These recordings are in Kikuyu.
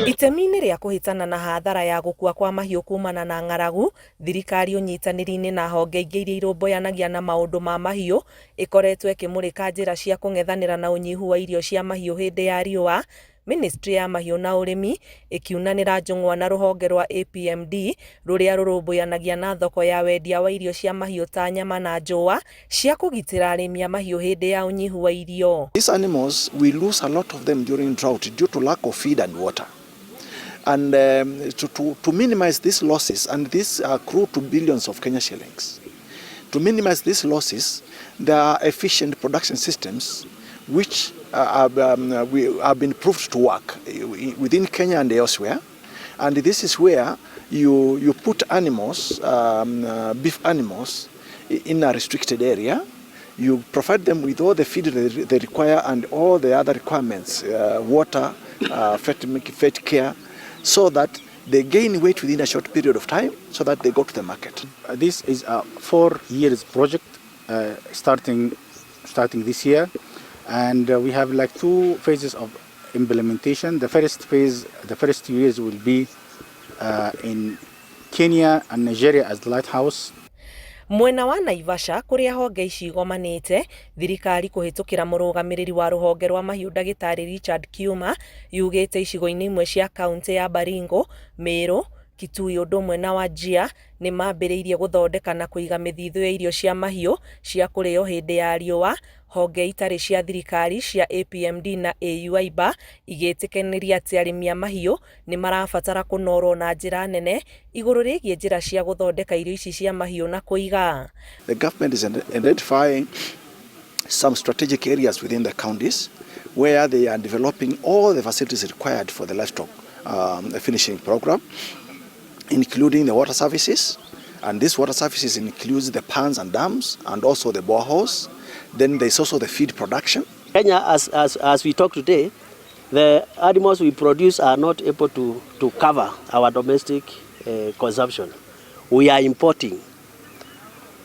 Itemi-inĩ rĩa kũhĩtana na hathara ya gũkua kwa mahiũ kumana na ng'aragu, thirikari ũnyitanĩri-inĩ na honge ingĩ iria irũmbũyanagia na maũndũ ma mahiũ ĩkoretwo ĩkĩmũrĩka njĩra cia kũng'ethanĩra na ũnyihu wa irio cia mahiũ hĩndĩ ya riũa. Ministry ya mahiũ na ũrĩmi ĩkiunanĩra njũng'wa na rũhonge rwa APMD rũrĩa rũrũmbũyanagia na thoko ya wendia wa irio cia mahiũ ta nyama na njũa cia kũgitĩra arĩmi a mahiũ hĩndĩ ya ũnyihu wa irio. These animals, we lose a lot of them during drought due to lack of feed and water. And to minimize these losses, and this accrue to billions of Kenya shillings, to minimize these losses, there are efficient production systems which have been proved to work within Kenya and elsewhere. And this is where you put animals, beef animals, in a restricted area. You provide them with all the feed they require and all the other requirements, water, fat care, so that they gain weight within a short period of time so that they go to the market. This is a 4 years project starting this year, and we have like two phases of implementation. The first phase, the first 2 years will be in Kenya and Nigeria as the lighthouse. Mwena wa Naivasha kũrĩa honge ici igomanĩte, thirikari kũhĩtũkĩra mũrũgamĩrĩri wa rũhonge rwa mahiũ ndagĩtarĩ Richard Kiuma yugĩte icigo-inĩ imwe cia kaunti ya Baringo, Meru, Kitui ũndũ ũmwe na Wajir nĩ mambĩrĩirie gũthondeka na kũiga mĩthithũ ya irio cia mahiũ cia kũrĩo hĩndĩ ya riũa. Honge itarĩ cia thirikari cia APMD na AUIBA igĩtĩkanĩria atĩ arĩmi a mahiũ nĩ marabatara kũnorwo na njĩra nene igũrũ rĩgiĩ njĩra cia gũthondeka irio ici cia mahiũ na kũiga. The government is identifying some strategic areas within the counties where they are developing all the facilities required for the livestock finishing program, including the water services. And these water services includes the ponds and dams and also the boreholes. Then there's also the feed production. Kenya, as we talk today, the animals we produce are not able to cover our domestic consumption. We are importing,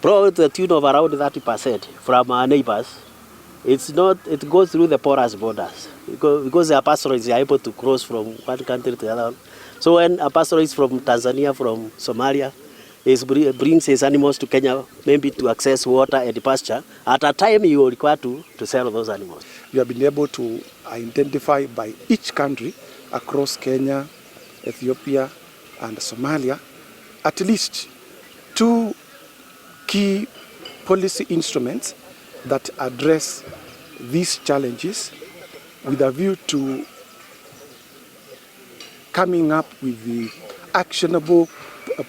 probably to the tune of around 30% from our neighbors. It's not, it goes through the porous borders because the pastoralists are able to cross from one country to the other. So when a pastoralist from Tanzania, from Somalia, brings his animals to Kenya, maybe to access water and pasture, at a time you will require to sell those animals. We have been able to identify by each country across Kenya, Ethiopia, and Somalia, at least two key policy instruments that address these challenges with a view to coming up with the actionable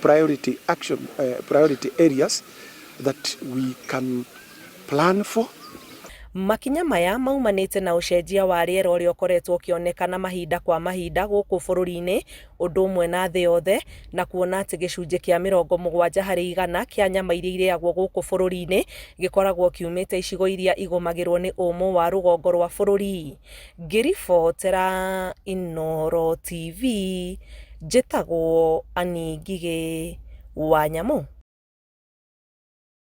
priority areas that we can plan for. Makinya maya maumanĩte na ũcenjia wa rĩera ũrĩa ũkoretwo ũkĩonekana mahinda kwa mahinda gũkũ bũrũri-inĩ ũndũ ũmwe na thĩ yothe, na kuona atĩ gĩcunjĩ kĩa 70% kĩa nyama iria irĩagwo gũkũ bũrũri-inĩ gĩkoragwo kiumĩte icigo iria igũmagĩrwo nĩ ũmũ wa rũgongo rwa bũrũri. Ngĩribotera Inooro TV, njĩtagwo Annie Ngigĩ wa Nyamũ.